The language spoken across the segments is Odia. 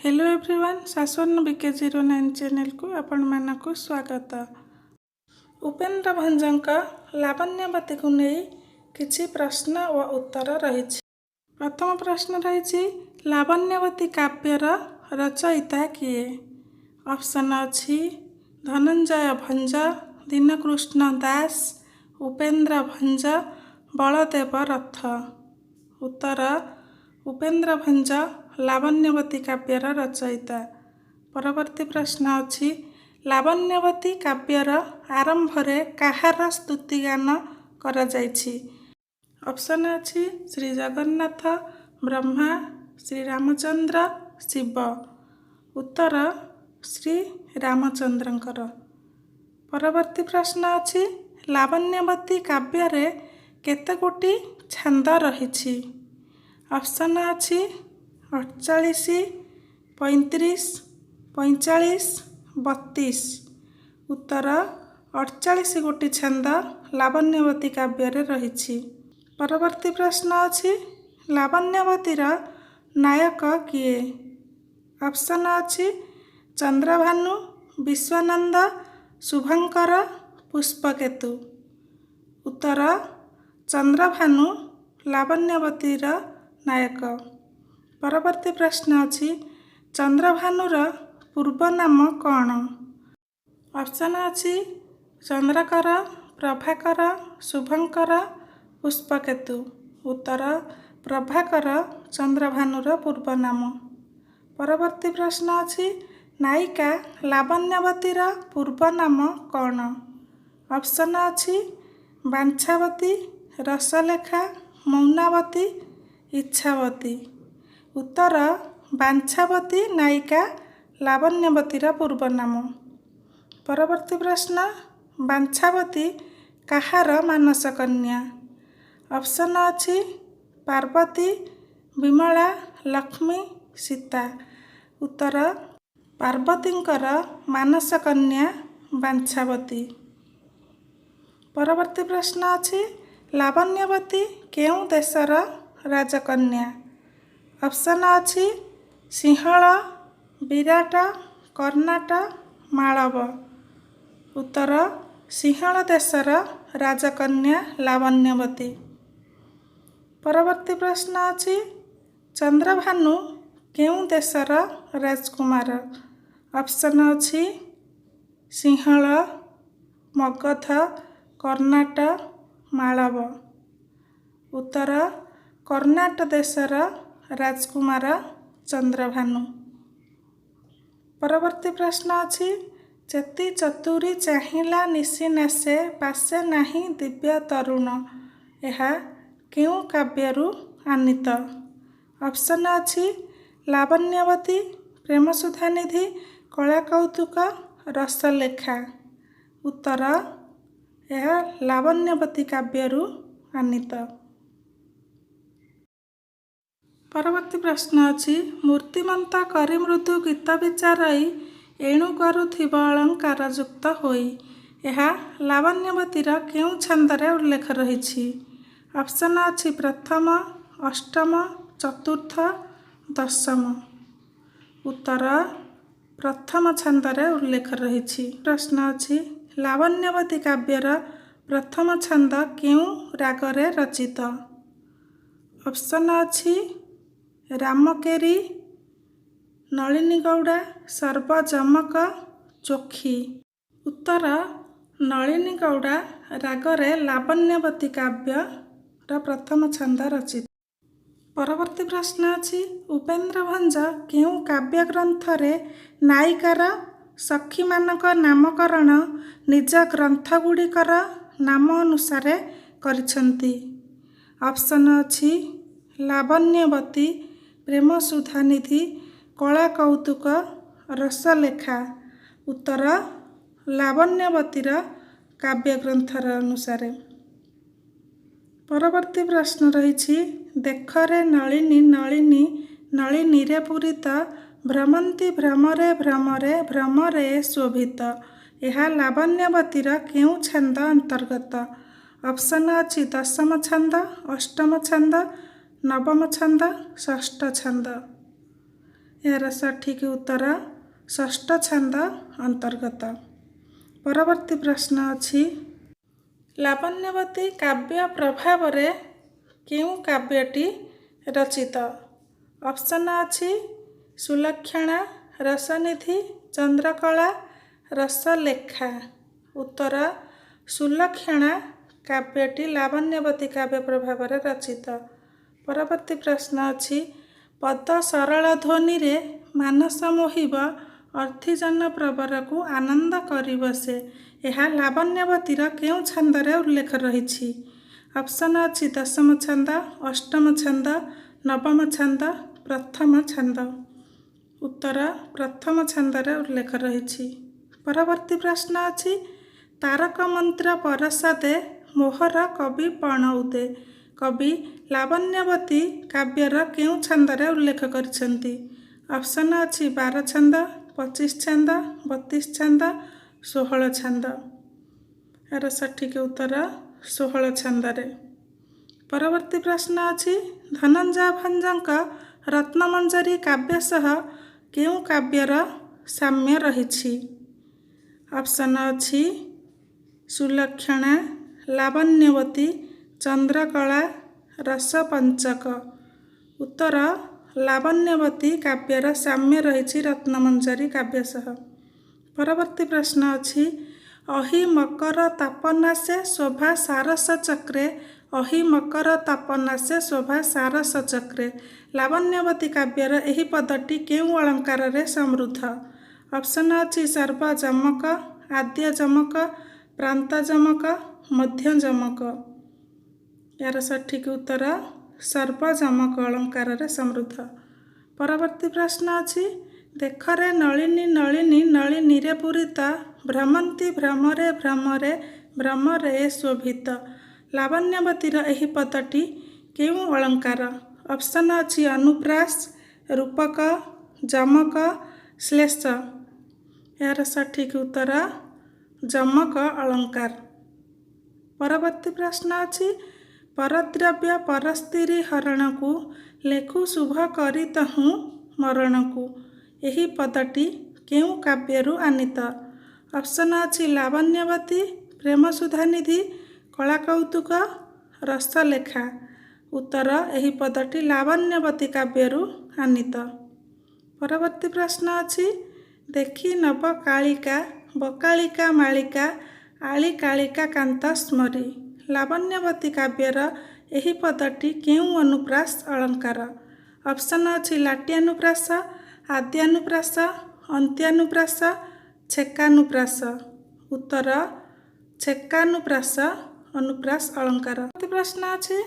ହ୍ୟାଲୋ ଏଭ୍ରିୱାନ୍, ଶାସନ ବିକେ 09 ଚ୍ୟାନେଲକୁ ଆପଣମାନଙ୍କୁ ସ୍ୱାଗତ। ଉପେନ୍ଦ୍ର ଭଞ୍ଜଙ୍କ ଲାବଣ୍ୟବତୀକୁ ନେଇ କିଛି ପ୍ରଶ୍ନ ଓ ଉତ୍ତର ରହିଛି। ପ୍ରଥମ ପ୍ରଶ୍ନ ରହିଛି, ଲାବଣ୍ୟବତୀ କାବ୍ୟର ରଚୟିତା କିଏ? ଅପସନ୍ ଅଛି ଧନଞ୍ଜୟ ଭଞ୍ଜ, ଦୀନକୃଷ୍ଣ ଦାସ, ଉପେନ୍ଦ୍ର ଭଞ୍ଜ, ବଳଦେବ ରଥ। ଉତ୍ତର ଉପେନ୍ଦ୍ର ଭଞ୍ଜ ଲାବଣ୍ୟବତୀ କାବ୍ୟର ରଚୟିତା। ପରବର୍ତ୍ତୀ ପ୍ରଶ୍ନ ଅଛି, ଲାବଣ୍ୟବତୀ କାବ୍ୟର ଆରମ୍ଭରେ କାହାର ସ୍ତୁତିଗାନ କରାଯାଇଛି? ଅପସନ୍ ଅଛି ଶ୍ରୀ ଜଗନ୍ନାଥ, ବ୍ରହ୍ମା, ଶ୍ରୀରାମଚନ୍ଦ୍ର, ଶିବ। ଉତ୍ତର ଶ୍ରୀ ରାମଚନ୍ଦ୍ରଙ୍କର। ପରବର୍ତ୍ତୀ ପ୍ରଶ୍ନ ଅଛି, ଲାବଣ୍ୟବତୀ କାବ୍ୟରେ କେତେ ଗୋଟି ଛାନ୍ଦ ରହିଛି? ଅପସନ୍ ଅଛି 48, 35, 45, 32। ଉତ୍ତର 48 ଗୋଟି ଛାନ୍ଦ ଲାବଣ୍ୟବତୀ କାବ୍ୟରେ ରହିଛି। ପରବର୍ତ୍ତୀ ପ୍ରଶ୍ନ ଅଛି, ଲାବଣ୍ୟବତୀର ନାୟକ କିଏ? ଅପସନ୍ ଅଛି ଚନ୍ଦ୍ରଭାନୁ, ବିଶ୍ୱାନନ୍ଦ, ଶୁଭଙ୍କର, ପୁଷ୍ପକେତୁ। ଉତ୍ତର ଚନ୍ଦ୍ରଭାନୁ ଲାବଣ୍ୟବତୀର ନାୟକ। ପରବର୍ତ୍ତୀ ପ୍ରଶ୍ନ ଅଛି, ଚନ୍ଦ୍ରଭାନୁର ପୂର୍ବ ନାମ କ'ଣ? ଅପସନ୍ ଅଛି ଚନ୍ଦ୍ରକର, ପ୍ରଭାକର, ଶୁଭଙ୍କର, ପୁଷ୍ପକେତୁ। ଉତ୍ତର ପ୍ରଭାକର ଚନ୍ଦ୍ରଭାନୁର ପୂର୍ବ ନାମ। ପରବର୍ତ୍ତୀ ପ୍ରଶ୍ନ ଅଛି, ନାୟିକା ଲାବଣ୍ୟବତୀର ପୂର୍ବ ନାମ କ'ଣ? ଅପସନ୍ ଅଛି ବାଞ୍ଛାବତୀ, ରସଲେଖା, ମୌନାବତୀ, ଇଚ୍ଛାବତୀ। ଉତ୍ତର ବାଞ୍ଛାବତୀ ନାୟିକା ଲାବଣ୍ୟବତୀର ପୂର୍ବ ନାମ। ପରବର୍ତ୍ତୀ ପ୍ରଶ୍ନ, ବାଞ୍ଛାବତୀ କାହାର ମାନସକନ୍ୟା? ଅପସନ୍ ଅଛି ପାର୍ବତୀ, ବିମଳା, ଲକ୍ଷ୍ମୀ, ସୀତା। ଉତ୍ତର ପାର୍ବତୀଙ୍କର ମାନସକନ୍ୟା ବାଞ୍ଛାବତୀ। ପରବର୍ତ୍ତୀ ପ୍ରଶ୍ନ ଅଛି, ଲାବଣ୍ୟବତୀ କେଉଁ ଦେଶର ରାଜକନ୍ୟା? ଅପସନ୍ ଅଛି ସିଂହଳ, ବିରାଟ, କର୍ଣ୍ଣାଟ, ମାଳବ। ଉତ୍ତର ସିଂହଳ ଦେଶର ରାଜକନ୍ୟା ଲାବଣ୍ୟବତୀ। ପରବର୍ତ୍ତୀ ପ୍ରଶ୍ନ ଅଛି, ଚନ୍ଦ୍ରଭାନୁ କେଉଁ ଦେଶର ରାଜକୁମାର? ଅପସନ୍ ଅଛି ସିଂହଳ, ମଗଧ, କର୍ଣ୍ଣାଟ, ମାଳବ। ଉତ୍ତର କର୍ଣ୍ଣାଟ ଦେଶର ରାଜକୁମାର ଚନ୍ଦ୍ରଭାନୁ। ପରବର୍ତ୍ତୀ ପ୍ରଶ୍ନ ଅଛି, ଚେତି ଚତୁରୀ ଚାହିଁଲା ନିଶି ନାଶେ ପାଶେ ନାହିଁ ଦିବ୍ୟ ତରୁଣ, ଏହା କେଉଁ କାବ୍ୟରୁ ଆନୀତ? ଅପସନ୍ ଅଛି ଲାବଣ୍ୟବତୀ, ପ୍ରେମସୁଧାନିଧି, କଳାକୌତୁକ, ରସଲେଖା। ଉତ୍ତର ଏହା ଲାବଣ୍ୟବତୀ କାବ୍ୟରୁ ଆନୀତ। ପରବର୍ତ୍ତୀ ପ୍ରଶ୍ନ ଅଛି, ମୂର୍ତ୍ତିମନ୍ତ କରି ମୃଦୁ ଗୀତ ବିଚାରଇ ଏଣୁ କରୁଥିବ ଅଳଙ୍କାର ଯୁକ୍ତ ହୋଇ, ଏହା ଲାବଣ୍ୟବତୀର କେଉଁ ଛାନ୍ଦରେ ଉଲ୍ଲେଖ ରହିଛି? ଅପସନ୍ ଅଛି ପ୍ରଥମ, ଅଷ୍ଟମ, ଚତୁର୍ଥ, ଦଶମ। ଉତ୍ତର ପ୍ରଥମ ଛାନ୍ଦରେ ଉଲ୍ଲେଖ ରହିଛି। ପ୍ରଶ୍ନ ଅଛି, ଲାବଣ୍ୟବତୀ କାବ୍ୟର ପ୍ରଥମ ଛାନ୍ଦ କେଉଁ ରାଗରେ ରଚିତ? ଅପସନ୍ ଅଛି ରାମକେରି, ନଳିନୀଗୌଡ଼ା, ସର୍ବଯମକ, ଚୋଖୀ। ଉତ୍ତର ନଳିନୀଗୌଡ଼ା ରାଗରେ ଲାବଣ୍ୟବତୀ କାବ୍ୟର ପ୍ରଥମ ଛାନ୍ଦ ରଚିତ। ପରବର୍ତ୍ତୀ ପ୍ରଶ୍ନ ଅଛି, ଉପେନ୍ଦ୍ର ଭଞ୍ଜ କେଉଁ କାବ୍ୟଗ୍ରନ୍ଥରେ ନାୟିକାର ସଖୀମାନଙ୍କ ନାମକରଣ ନିଜ ଗ୍ରନ୍ଥଗୁଡ଼ିକର ନାମ ଅନୁସାରେ କରିଛନ୍ତି? ଅପସନ୍ ଅଛି ଲାବଣ୍ୟବତୀ, ପ୍ରେମସୁଧାନିଧି, କଳାକୌତୁକ, ରସଲେଖା। ଉତ୍ତର ଲାବଣ୍ୟବତୀର କାବ୍ୟଗ୍ରନ୍ଥର ଅନୁସାରେ। ପରବର୍ତ୍ତୀ ପ୍ରଶ୍ନ ରହିଛି, ଦେଖରେ ନଳିନୀ ନଳିନୀ ନଳିନୀରେ ପୂରିତ, ଭ୍ରମନ୍ତି ଭ୍ରମରେ ଭ୍ରମରେ ଭ୍ରମରେ ଶୋଭିତ, ଏହା ଲାବଣ୍ୟବତୀର କେଉଁ ଛାନ୍ଦ ଅନ୍ତର୍ଗତ? ଅପସନ୍ ଅଛି ଦଶମ ଛାନ୍ଦ, ଅଷ୍ଟମ ଛାନ୍ଦ, ନବମ ଛାନ୍ଦ, ଷଷ୍ଠ ଛାନ୍ଦ। ଏହାର ସଠିକ୍ ଉତ୍ତର ଷଷ୍ଠ ଛାନ୍ଦ ଅନ୍ତର୍ଗତ। ପରବର୍ତ୍ତୀ ପ୍ରଶ୍ନ ଅଛି, ଲାବଣ୍ୟବତୀ କାବ୍ୟ ପ୍ରଭାବରେ କେଉଁ କାବ୍ୟଟି ରଚିତ? ଅପସନ୍ ଅଛି ସୁଲକ୍ଷଣା, ରସନିଧି, ଚନ୍ଦ୍ରକଳା, ରସଲେଖା। ଉତ୍ତର ସୁଲକ୍ଷଣା କାବ୍ୟଟି ଲାବଣ୍ୟବତୀ କାବ୍ୟ ପ୍ରଭାବରେ ରଚିତ। ପରବର୍ତ୍ତୀ ପ୍ରଶ୍ନ ଅଛି, ପଦ ସରଳ ଧ୍ୱନିରେ ମାନସ ମୋହିବ, ଅର୍ଥିଜନ ପ୍ରବରକୁ ଆନନ୍ଦ କରିବ ସେ, ଏହା ଲାବଣ୍ୟବତୀର କେଉଁ ଛାନ୍ଦରେ ଉଲ୍ଲେଖ ରହିଛି? ଅପସନ୍ ଅଛି ଦଶମ ଛାନ୍ଦ, ଅଷ୍ଟମ ଛାନ୍ଦ, ନବମ ଛାନ୍ଦ, ପ୍ରଥମ ଛାନ୍ଦ। ଉତ୍ତର ପ୍ରଥମ ଛାନ୍ଦରେ ଉଲ୍ଲେଖ ରହିଛି। ପରବର୍ତ୍ତୀ ପ୍ରଶ୍ନ ଅଛି, ତାରକ ମନ୍ତ୍ର ପରସାଦେ ମୋହର କବି ପଣଉଦେ, କବି ଲାବଣ୍ୟବତୀ କାବ୍ୟର କେଉଁ ଛାନ୍ଦରେ ଉଲ୍ଲେଖ କରିଛନ୍ତି? ଅପସନ୍ ଅଛି 12 ଛାନ୍ଦ, 25 ଛାନ୍ଦ, 32 ଛାନ୍ଦ, 16 ଛାନ୍ଦ। ଏହାର ସଠିକ୍ ଉତ୍ତର 16 ଛାନ୍ଦରେ। ପରବର୍ତ୍ତୀ ପ୍ରଶ୍ନ ଅଛି, ଧନଞ୍ଜୟ ଭଞ୍ଜଙ୍କ ରତ୍ନମଞ୍ଜରୀ କାବ୍ୟ ସହ କେଉଁ କାବ୍ୟର ସାମ୍ୟ ରହିଛି? ଅପସନ୍ ଅଛି ସୁଲକ୍ଷଣା, ଲାବଣ୍ୟବତୀ, ଚନ୍ଦ୍ରକଳା, ରସପଞ୍ଚକ। ଉତ୍ତର ଲାବଣ୍ୟବତୀ କାବ୍ୟର ସାମ୍ୟ ରହିଛି ରତ୍ନମଞ୍ଜରୀ କାବ୍ୟ ସହ। ପରବର୍ତ୍ତୀ ପ୍ରଶ୍ନ ଅଛି, ଅହି ମକର ତାପନାଶେ ଶୋଭା ସାରସ ଚକ୍ରେ, ଅହି ମକର ତାପନାଶେ ଶୋଭା ସାରସ ଚକ୍ରେ, ଲାବଣ୍ୟବତୀ କାବ୍ୟର ଏହି ପଦଟି କେଉଁ ଅଳଙ୍କାରରେ ସମୃଦ୍ଧ? ଅପସନ୍ ଅଛି ସର୍ବଯମକ, ଆଦ୍ୟ ଯମକ, ପ୍ରାନ୍ତ ଯମକ, ମଧ୍ୟ ଯମକ। ଏହାର ସଠିକ୍ ଉତ୍ତର ସର୍ବଯମକ ଅଳଙ୍କାରରେ ସମୃଦ୍ଧ। ପରବର୍ତ୍ତୀ ପ୍ରଶ୍ନ ଅଛି, ଦେଖରେ ନଳିନୀ ନଳିନୀ ନଳିନୀରେ ପୂରିତ, ଭ୍ରମନ୍ତି ଭ୍ରମରେ ଭ୍ରମରେ ଭ୍ରମରେ ଶୋଭିତ, ଲାବଣ୍ୟବତୀର ଏହି ପଦଟି କେଉଁ ଅଳଙ୍କାର? ଅପସନ୍ ଅଛି ଅନୁପ୍ରାସ, ରୂପକ, ଯମକ, ଶ୍ଲେଷ। ଏହାର ସଠିକ୍ ଉତ୍ତର ଯମକ ଅଳଙ୍କାର। ପରବର୍ତ୍ତୀ ପ୍ରଶ୍ନ ଅଛି, ପରଦ୍ରବ୍ୟ ପରସ୍ତ୍ରୀ ହରଣକୁ ଲେଖୁ ଶୁଭ କରିତହୁଁ ମରଣକୁ, ଏହି ପଦଟି କେଉଁ କାବ୍ୟରୁ ଆନୀତ? ଅପସନ୍ ଅଛି ଲାବଣ୍ୟବତୀ, ପ୍ରେମସୁଧାନିଧି, କଳାକୌତୁକ, ରସଲେଖା। ଉତ୍ତର ଏହି ପଦଟି ଲାବଣ୍ୟବତୀ କାବ୍ୟରୁ ଆନୀତ। ପରବର୍ତ୍ତୀ ପ୍ରଶ୍ନ ଅଛି, ଦେଖି ନବ କାଳିକା ବକାଳିକା ମାଳିକା ଆଳିକାଳିକା କାନ୍ତ ସ୍ମରି, ଲାବଣ୍ୟବତୀ କାବ୍ୟର ଏହି ପଦଟି କେଉଁ ଅନୁପ୍ରାସ ଅଳଙ୍କାର? ଅପସନ୍ ଅଛି ଲାଟ୍ୟାନୁପ୍ରାସ, ଆଦ୍ୟାନୁପ୍ରାସ, ଅନ୍ତ୍ୟାନୁପ୍ରାସ, ଛେକାନୁପ୍ରାସ। ଉତ୍ତର ଛେକାନୁପ୍ରାସ ଅନୁପ୍ରାସ ଅଳଙ୍କାର। ପ୍ରଶ୍ନ ଅଛି,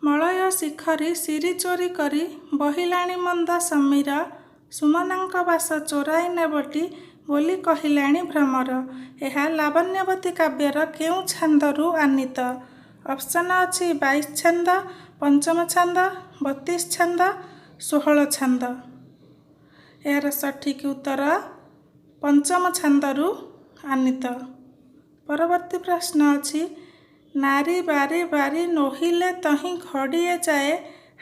ମଳୟ ଶିଖରୀ ଶିରୀ ଚୋରି କରି ବହିଲାଣି ମନ୍ଦ ସମୀର, ସୁମନାଙ୍କ ବାସ ଚୋରାଇ ନେବଟି ବୋଲି କହିଲାଣି ଭ୍ରମର, ଏହା ଲାବଣ୍ୟବତୀ କାବ୍ୟର କେଉଁ ଛାନ୍ଦରୁ ଆନୀତ? ଅପସନ୍ ଅଛି 22 ଛାନ୍ଦ, ପଞ୍ଚମ ଛାନ୍ଦ, 32 ଛାନ୍ଦ, 16 ଛାନ୍ଦ। ଏହାର ସଠିକ୍ ଉତ୍ତର ପଞ୍ଚମ ଛାନ୍ଦରୁ ଆନୀତ। ପରବର୍ତ୍ତୀ ପ୍ରଶ୍ନ ଅଛି, ନାରୀ ବାରି ବାରି ନୋହିଲେ ତହିଁ ଘଡ଼ିଏ ଯାଏ,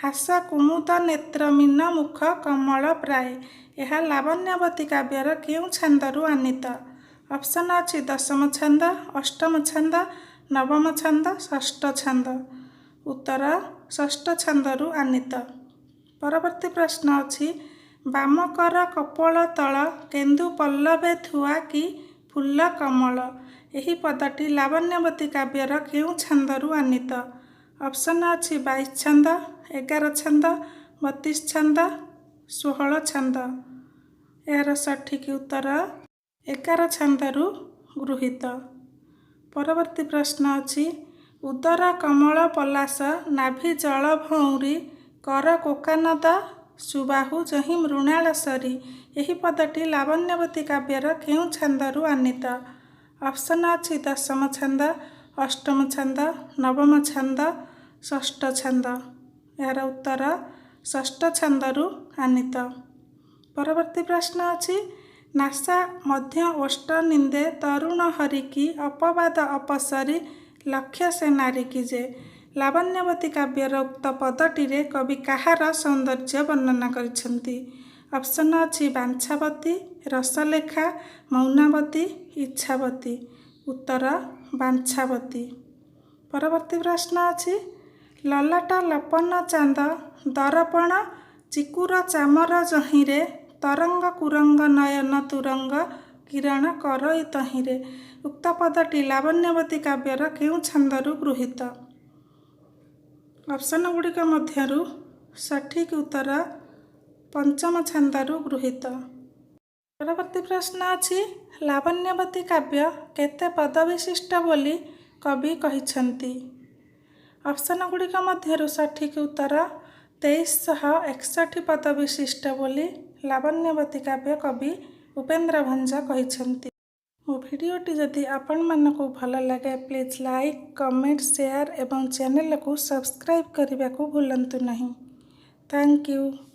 ହାସ କୁମୁଦ ନେତ୍ର ମୀନ ମୁଖ କମଳ ପ୍ରାୟ, ଏହା ଲାବଣ୍ୟବତୀ କାବ୍ୟର କେଉଁ ଛାନ୍ଦରୁ ଆନୀତ? ଅପସନ୍ ଅଛି ଦଶମ ଛାନ୍ଦ, ଅଷ୍ଟମ ଛାନ୍ଦ, ନବମ ଛାନ୍ଦ, ଷଷ୍ଠ ଛାନ୍ଦ। ଉତ୍ତର ଷଷ୍ଠ ଛାନ୍ଦରୁ ଆନୀତ। ପରବର୍ତ୍ତୀ ପ୍ରଶ୍ନ ଅଛି, ବାମକର କପୋଳ ତଳ କେନ୍ଦୁ ପଲ୍ଲବେ ଥୁଆ କି ଫୁଲ କମଳ, ଏହି ପଦଟି ଲାବଣ୍ୟବତୀ କାବ୍ୟର କେଉଁ ଛାନ୍ଦରୁ ଆନୀତ? ଅପସନ୍ ଅଛି 22 ଛାନ୍ଦ, 11 ଛାନ୍ଦ, 32 ଛାନ୍ଦ, 16 ଛାନ୍ଦ। ଏହାର ସଠିକ୍ ଉତ୍ତର 11 ଛାନ୍ଦରୁ ଗୃହୀତ। ପରବର୍ତ୍ତୀ ପ୍ରଶ୍ନ ଅଛି, ଉଦର କମଳ ପଲାଶ ନାଭି ଜଳ ଭଉଁରୀ, କର କୋକାନଦ ସୁବାହୁ ଯହିଁ ମୃଣାଳ ସରି, ଏହି ପଦଟି ଲାବଣ୍ୟବତୀ କାବ୍ୟର କେଉଁ ଛାନ୍ଦରୁ ଆନୀତ? ଅପସନ୍ ଅଛି ଦଶମ ଛାନ୍ଦ, ଅଷ୍ଟମ ଛାନ୍ଦ, ନବମ ଛାନ୍ଦ, ଷଷ୍ଠ ଛାନ୍ଦ। ଏହାର ଉତ୍ତର ଷଷ୍ଠ ଛାନ୍ଦରୁ ଆନୀତ। ପରବର୍ତ୍ତୀ ପ୍ରଶ୍ନ ଅଛି, ନାସା ମଧ୍ୟ ଓଷ୍ଠ ନିନ୍ଦେ ତରୁଣ ହରିକି ଅପବାଦ ଅପସରି ଲକ୍ଷ୍ୟ ସେ ନାରିକି ଯେ, ଲାବଣ୍ୟବତୀ କାବ୍ୟର ଉକ୍ତ ପଦଟିରେ କବି କାହାର ସୌନ୍ଦର୍ଯ୍ୟ ବର୍ଣ୍ଣନା କରିଛନ୍ତି? ଅପସନ୍ ଅଛି ବାଞ୍ଛାବତୀ, ରସଲେଖା, ମୌନାବତୀ, ଇଚ୍ଛାବତୀ। ଉତ୍ତର ବାଞ୍ଛାବତୀ। ପରବର୍ତ୍ତୀ ପ୍ରଶ୍ନ ଅଛି, ଲଲାଟ ଲପନ ଚାନ୍ଦ ଦରପଣ ଚିକୁର ଚାମର ଯହିଁରେ, ତରଙ୍ଗ କୁରଙ୍ଗ ନୟନ ତୁରଙ୍ଗ କିରଣ କରଇ ତହିଁରେ, ଉକ୍ତ ପଦଟି ଲାବଣ୍ୟବତୀ କାବ୍ୟର କେଉଁ ଛାନ୍ଦରୁ ଗୃହୀତ? ଅପସନ୍ ଗୁଡ଼ିକ ମଧ୍ୟରୁ ସଠିକ୍ ଉତ୍ତର ପଞ୍ଚମ ଛାନ୍ଦରୁ ଗୃହୀତ। ପରବର୍ତ୍ତୀ ପ୍ରଶ୍ନ ଅଛି, ଲାବଣ୍ୟବତୀ କାବ୍ୟ କେତେ ପଦ ବିଶିଷ୍ଟ ବୋଲି କବି କହିଛନ୍ତି? ଅପସନ୍ ଗୁଡ଼ିକ ମଧ୍ୟରୁ ସଠିକ୍ ଉତ୍ତର 2361 ପଦ ବିଶିଷ୍ଟ ବୋଲି ଲାବଣ୍ୟବତୀ କାବ୍ୟ କବି ଉପେନ୍ଦ୍ର ଭଞ୍ଜ କହିଛନ୍ତି। ମୋ ଭିଡ଼ିଓଟି ଯଦି ଆପଣମାନଙ୍କୁ ଭଲ ଲାଗେ, ପ୍ଲିଜ୍ ଲାଇକ୍, କମେଣ୍ଟ, ସେୟାର ଏବଂ ଚ୍ୟାନେଲକୁ ସବସ୍କ୍ରାଇବ୍ କରିବାକୁ ଭୁଲନ୍ତୁ ନାହିଁ। Thank you.